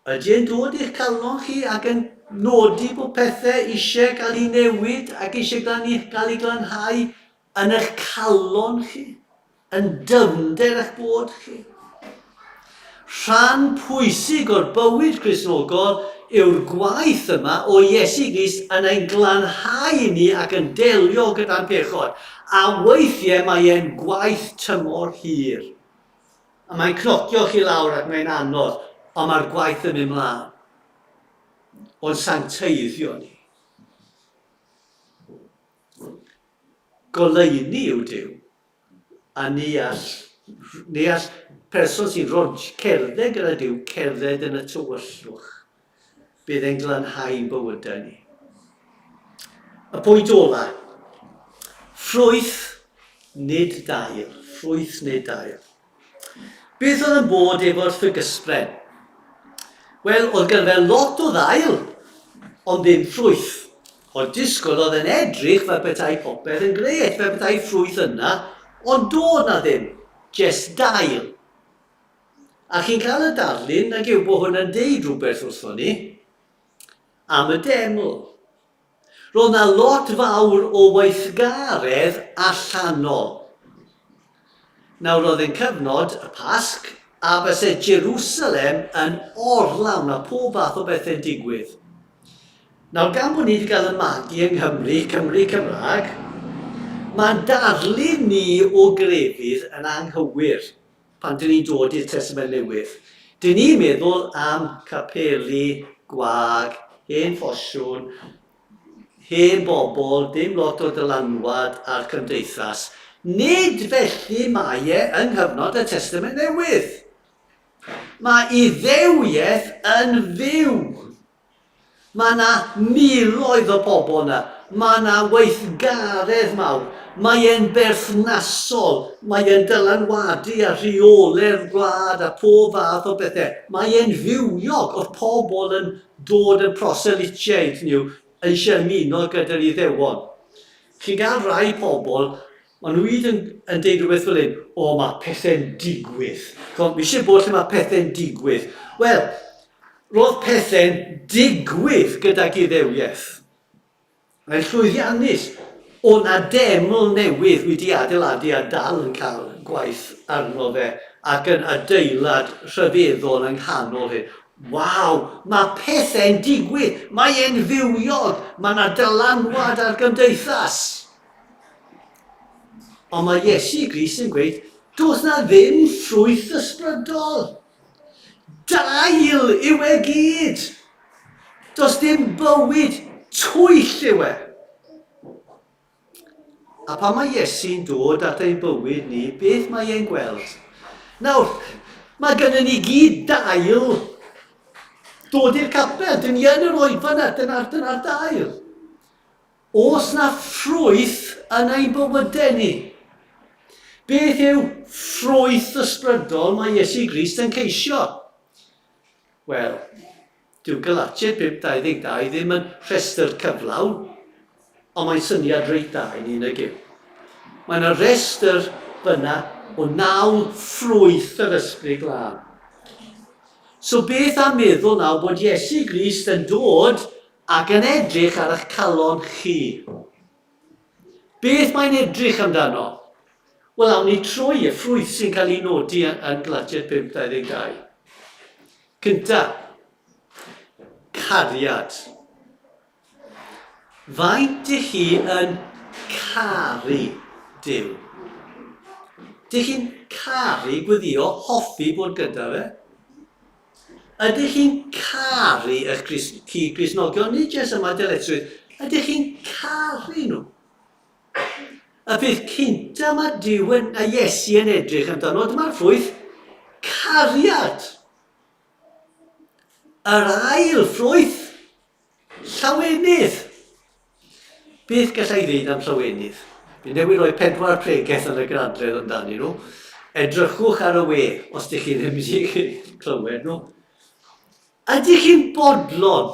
B: Ydy e'n dod i'ch calon chi ac yn nodi bod pethau eisiau cael ei newid ac eisiau gael ei glanhau yn eich calon chi, yn dyfnder eich bod chi? Rhan pwysig o'r bywyd Cristnogol yw'r gwaith yma o Iesu Grist yn ein glanhau ni ac yn delio gyda'n pechod, a weithiau mae e'n gwaith tymor hir. A mae'n cnocio chi lawr ac mae'n anodd, ond mae'r gwaith yn mynd mlaen. O'n sancteiddio ni. Goleuni yw Duw, a ni all, ni all person sy'n rhoi cerdded gyda Duw cerdded yn y tywyllwch. Bydd e'n glanhau'n bywydau ni. Y pwynt ola. Ffrwyth nid dail. Ffrwyth nid dail. Beth oedd yn bod efo'r ffigysbren? Wel, oedd gan fe lot o ddail, ond ddim ffrwyth. Oedd disgwyl oedd yn edrych fel petai popeth yn gret, fel petai ffrwyth yna, ond doedd na ddim, jest dail. A chi'n cael y darlun nag yw bod hwn yn deud rhywbeth wrthon ni am y deml. Roedd na lot fawr o weithgaredd allanol. Nawr roedd yn cyfnod y Pasg a byse Jerusalem yn orlawn a pob fath o bethau'n digwydd. Nawr gan bod ni wedi cael y magu yng Nghymru, Cymru Cymraeg, mae'n darlun ni o grefydd yn anghywir. Pan dyn ni'n dod i'r Testament Newydd, dyn ni'n meddwl am capeli gwag, hen ffosiwn, hen bobl, dim lot o dylanwad ar cymdeithas. Nid felly mae e yng nghyfnod y Testament Newydd. Mae Iddewiaeth yn fyw. Mae 'na miloedd o bobl 'na. Mae 'na weithgaredd mawr. Mae e'n berthnasol. Mae e'n dylanwadu ar rheolau'r wlad a pob fath o bethau. Mae e'n fywiog. Oedd pobl yn dod yn proselytiaid, hynny yw, eisiau ymuno gyda'r Iddewon. Chi'n cael rhai pobl Maen nhw i gyd yn, yn deud rhywbeth fel hyn, o, mae pethau'n digwydd. Chimod, fi eisiau bod lle mae pethau'n digwydd. Wel, roedd pethau'n digwydd gydag Iddewiaeth. Mae'n llwyddiannus. O na deml newydd wedi adeiladu a dal yn cael gwaith arno fe ac yn adeilad rhyfeddol yng nghanol hyn. Waw, mae pethau'n digwydd, mae e'n fywiog, mae yna dylanwad ar gymdeithas. Ond mae Iesu Grist yn gweud, does na ddim ffrwyth ysbrydol. Dail yw e gyd. Does dim bywyd, twyll yw e. A pan mae Iesu'n dod at ein bywyd ni, beth mae e'n gweld? Nawr, mae gennym ni gyd dail dod i'r capel. Dyn ni yn yr oedfa yna, dyna'r dyna dail. Oes na ffrwyth yn ein bywydau ni? Beth yw ffrwyth ysbrydol mae Iesu Grist yn ceisio? Wel, dyw Galatiaid 5:22 ddim yn rhestr cyflawn, ond mae'n syniad reit dda i ni, nag yw? Mae yna restr fyna o naw ffrwyth yr Ysbryd Glân. So beth am meddwl nawr bod Iesu Grist yn dod ac yn edrych ar eich calon chi? Beth mae'n edrych amdano? Wel, awn ni trwy y ffrwyth sy'n cael ei nodi yn Galatiaid 5:22. Cynta, cariad. Faint ych chi yn caru Duw? Dych chi'n caru gweddio, hoffi bod gyda fe? Ydych chi'n caru eich cyd-Gristnogion, nid jyst yma dyletswydd, ydych chi'n caru nhw? Y peth cynta mae Duw yn, a Iesu yn edrych amdano, dyma'r ffrwyth, cariad. Yr ail ffrwyth, llawenydd. Beth gallai ddeud am llawenydd? Fi newydd roi pedwar pregeth yn y gradledd amdanyn nhw. Edrychwch ar y we os ydych chi ddim wedi clywed nhw. Ydych chi'n bodlon?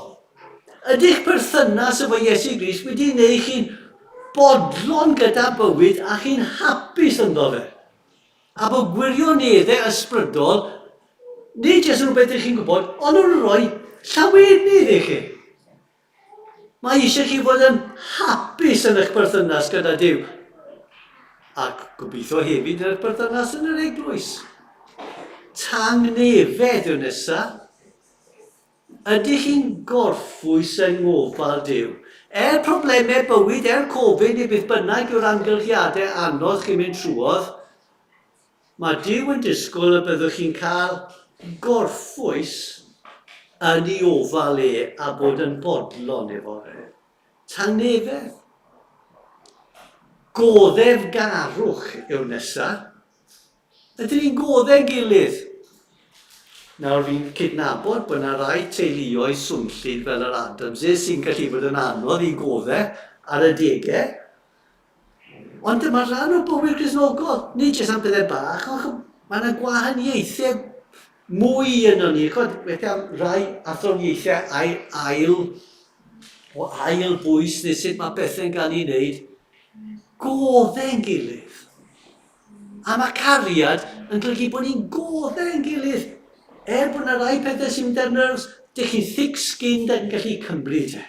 B: Ydych perthynas efo Iesu Grist wedi wneud chi'n bodlon gyda bywyd a chi'n hapus ynddo fe? A bod gwirioneddau ysbrydol, nid jyst rhywbeth ydych chi'n gwybod, ond yn rhoi llawenydd i chi. Mae eisiau chi fod yn hapus yn eich perthynas gyda Duw. Ac gobeithio hefyd yn eich perthynas yn yr eglwys. Tangnefedd yw nesa. Ydych chi'n gorffwys yng ngofal Duw? Er problemau bywyd, er Covid neu beth bynnag yw'r amgylchiadau anodd chi'n mynd trwodd, Mae Duw yn disgwyl y byddwch chi'n cael gorffwys yn ei ofal e a bod yn bodlon efo fe. Tangnefedd. Goddefgarwch yw'r nesa. Ydyn ni'n goddef gilydd? Nawr fi'n cydnabod bod yna rai teuluoedd swnllyd fel yr Adamses sy'n gallu bod yn anodd i godde ar adegau. Ond dyma rhan o bywyd Cristnogol, nid jyst am bethau bach, ond mae yna gwahaniaethau mwy yno ni. Chod, weithiau am rai athroniaethau ail, ail, o ail bwys neu sut mae bethau'n cael ei wneud. Godde'n gilydd. A mae cariad yn golygu bod ni'n godde'n gilydd. Er bod yna rai pethau sy'n mynd ar nerves, dych chi'n thick-skinned ac yn gallu cymryd e.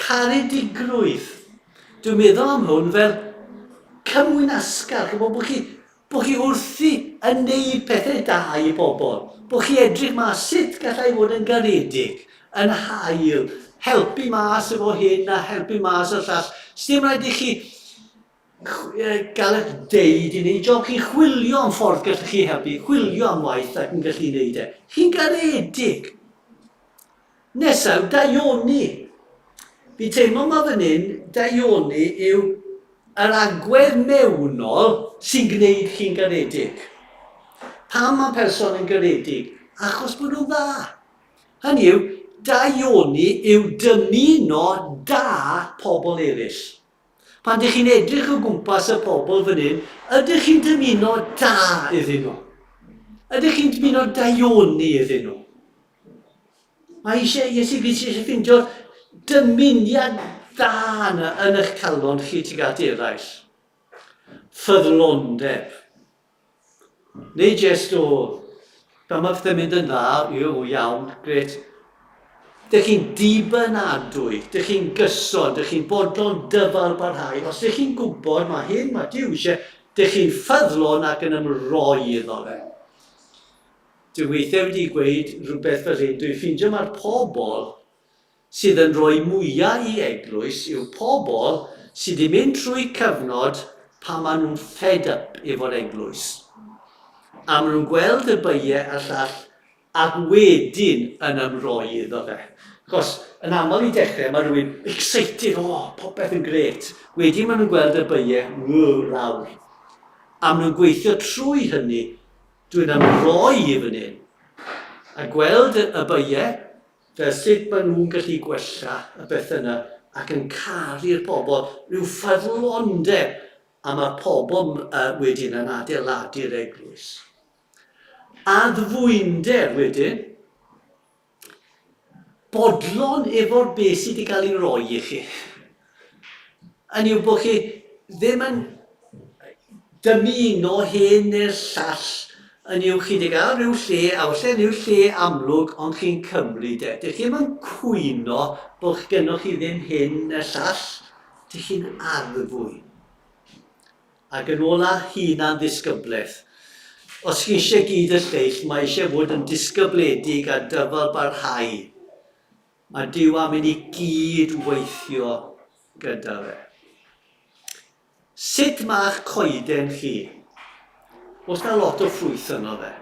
B: Caredigrwydd. Dwi'n meddwl am hwn fel cymwynasgar, chymod, bod chi, bod chi wrthi yn neud pethau da i bobl, bod chi edrych mas sut gallai fod yn garedig, yn hael, helpu mas efo hyn a helpu mas o'r llall. Sdim rhaid i chi gael eich deud i wneud job, chi'n chwilio am ffordd gallwch chi helpu, chwilio am waith ac yn gallu wneud e. Chi'n garedig. Nesaf, daioni. Fi'n teimlo ma fan hyn, daioni yw yr agwedd mewnol sy'n gwneud chi'n garedig. Pam mae person yn garedig? Achos bod nhw'n dda. Hynny yw, daioni yw dymuno da pobl eraill. Pan dych chi'n edrych o gwmpas y pobl fan hyn, ydych chi'n dymuno da iddyn nhw? Ydych chi'n dymuno daioni iddyn nhw? Mae eisiau, Iesu Grist eisiau ffeindio'r dymuniad dda yna yn eich calon chi tuag at eraill. Ffyddlondeb. Neu jest o, fel mae pethau'n mynd yn dda, yw, iawn, gret. Dych chi'n dibynadwy, dych chi'n gyson, dych chi'n bodlon dyfal barhau. Os dych chi'n gwybod mae hyn, mae Duw eisiau, dych chi'n ffyddlon ac yn ymroi iddo fe. Dwi weithiau wedi gweud rhywbeth fel hyn, dwi'n ffeindio mae'r pobl sydd yn rhoi mwyaf i eglwys yw pobl sydd wedi mynd trwy cyfnod pan maen nhw'n fed up efo'r eglwys. A maen nhw'n gweld y beiau a'r llall ac wedyn yn ymroi iddo fe. Achos yn aml i dechrau mae rhywun excited, o, oh, popeth yn gret. Wedyn maen nhw'n gweld y beiau, ww, lawr. A maen nhw'n gweithio trwy hynny. Dwi'n ymroi i fan hyn. A gweld y beiau, fel sut maen nhw'n gallu gwella y bethau yna ac yn caru'r pobl, rhyw ffyddlondeb, a mae'r pobl wedyn yn adeiladu'r eglwys. Addfwynder wedyn, bodlon efo'r beth sydd wedi cael ei roi i chi. Yn yw bod chi ddim yn dymuno hyn neu'r llall, yn yw chi wedi cael rhyw lle, a falle rhyw lle amlwg, ond chi'n cymryd e. Dych chi ddim yn cwyno bod gennoch chi ddim hyn neu'r llall, dych chi'n addfwyn. Ac yn ola, hunan-ddisgyblaeth. Os chi eisiau gyd y lleill, mae eisiau fod yn disgybledig a dyfal barhau. Mae Duw am i ni gyd weithio gyda fe. Sut mae'ch coeden chi? Oes na lot o ffrwyth yno fe?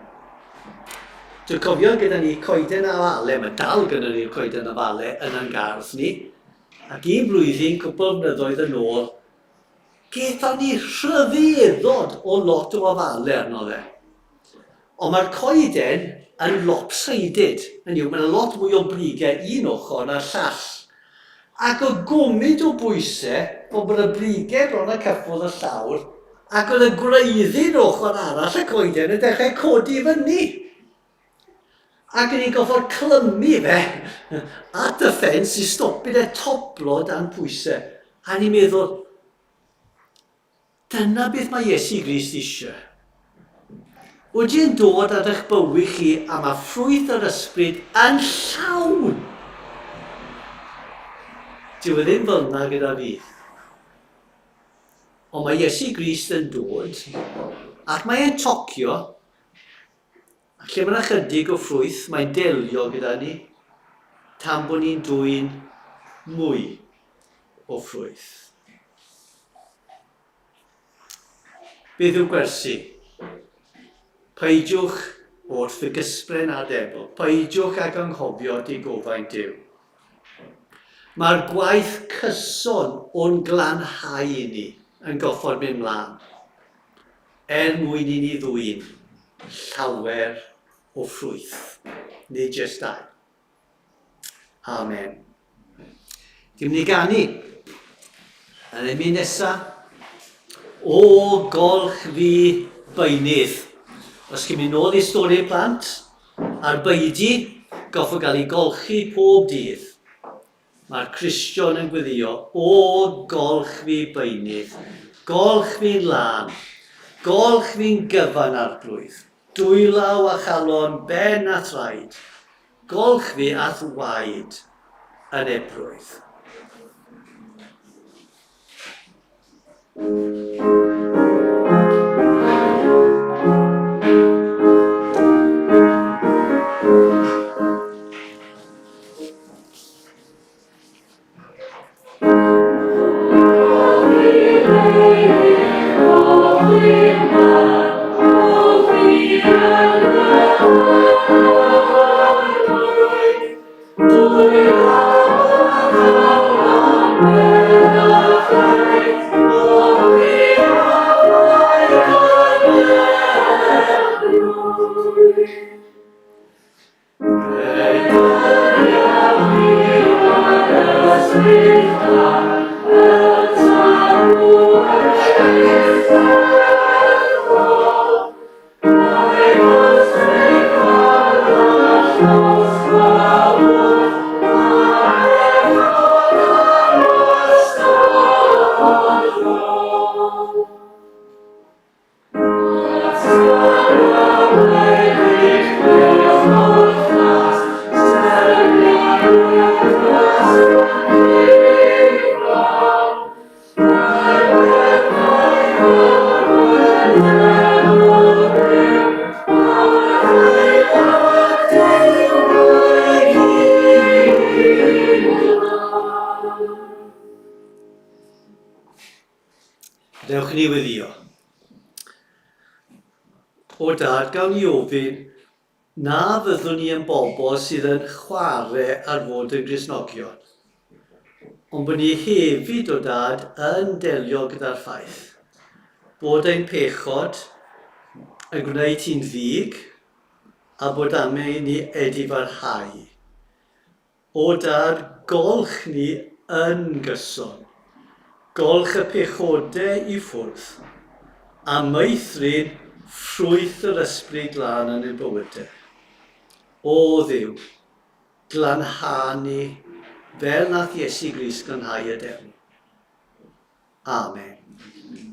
B: Dwi'n cofio gyda ni coeden afale, mae dal gyda ni'r coeden afale yn ein gardd ni, ac un blwyddyn, cwpl o flynyddoedd yn ôl, Gethon ni rhyfeddod o lot o ofale arno fe. Ond mae'r coeden yn lopsided, hynny yw, mae'n lot mwy o brigau un ochr na'r llall. Ac o gwmyd o bwysau bod bod y brigau bron a cyffwrdd y llawr, ac oedd y gwreiddyn ochr arall y coeden yn dechrau codi fyny. Ac o'n i'n gorfod clymu fe at y ffens i stopio fe toplo dan pwysau. A ni'n meddwl, dyna beth mae Iesu Grist eisiau. Wyt e'n dod ar eich bywyd chi a mae ffrwyth yr ysbryd yn llawn. Dyw e ddim fel yna gyda fi. Ond mae Iesu Grist yn dod ac mae e'n tocio Ac lle mae 'na chydig o ffrwyth, mae'n delio gyda ni tan bod ni'n dwyn mwy o ffrwyth. Beth yw gwersi? Peidiwch wrth y gysbren a'r deml. Peidiwch ag anghofio digofaint Duw. Mae'r gwaith cyson o'n glanhau i ni yn goffod mynd mlaen. Er mwyn i ni ddwyn llawer o ffrwyth, nid jyst dau. Amen. Dim ni ganu. Yn emyn nesa, O golch fi beunydd. Os chi'n mynd nôl i stori'r plant, a'r beudy, goffo gael ei golchi pob dydd. Mae'r Cristion yn gweddio, O, golch fi beunydd, golch fi'n lân, golch fi'n gyfan Arglwydd, dwylaw a chalon, ben a thraed, golch fi a'th waed yn ebrwydd. Dewch i ni weddio. O dad, gawn ni ofyn na fyddwn ni yn bobl sydd yn chwarae ar fod yn Gristnogion, ond bod ni hefyd, o dad, yn delio gyda'r ffaith bod ein pechod yn gwneud hi'n ddig a bod angen i ni edifarhau. O Dad, golch ni yn gyson. Golch y pechode i ffwrdd, a meithrin ffrwyth yr Ysbryd Glân yn ein bywyde. O Dduw, glanha ni fel nath Iesu Grist glanhau y deml. Amen.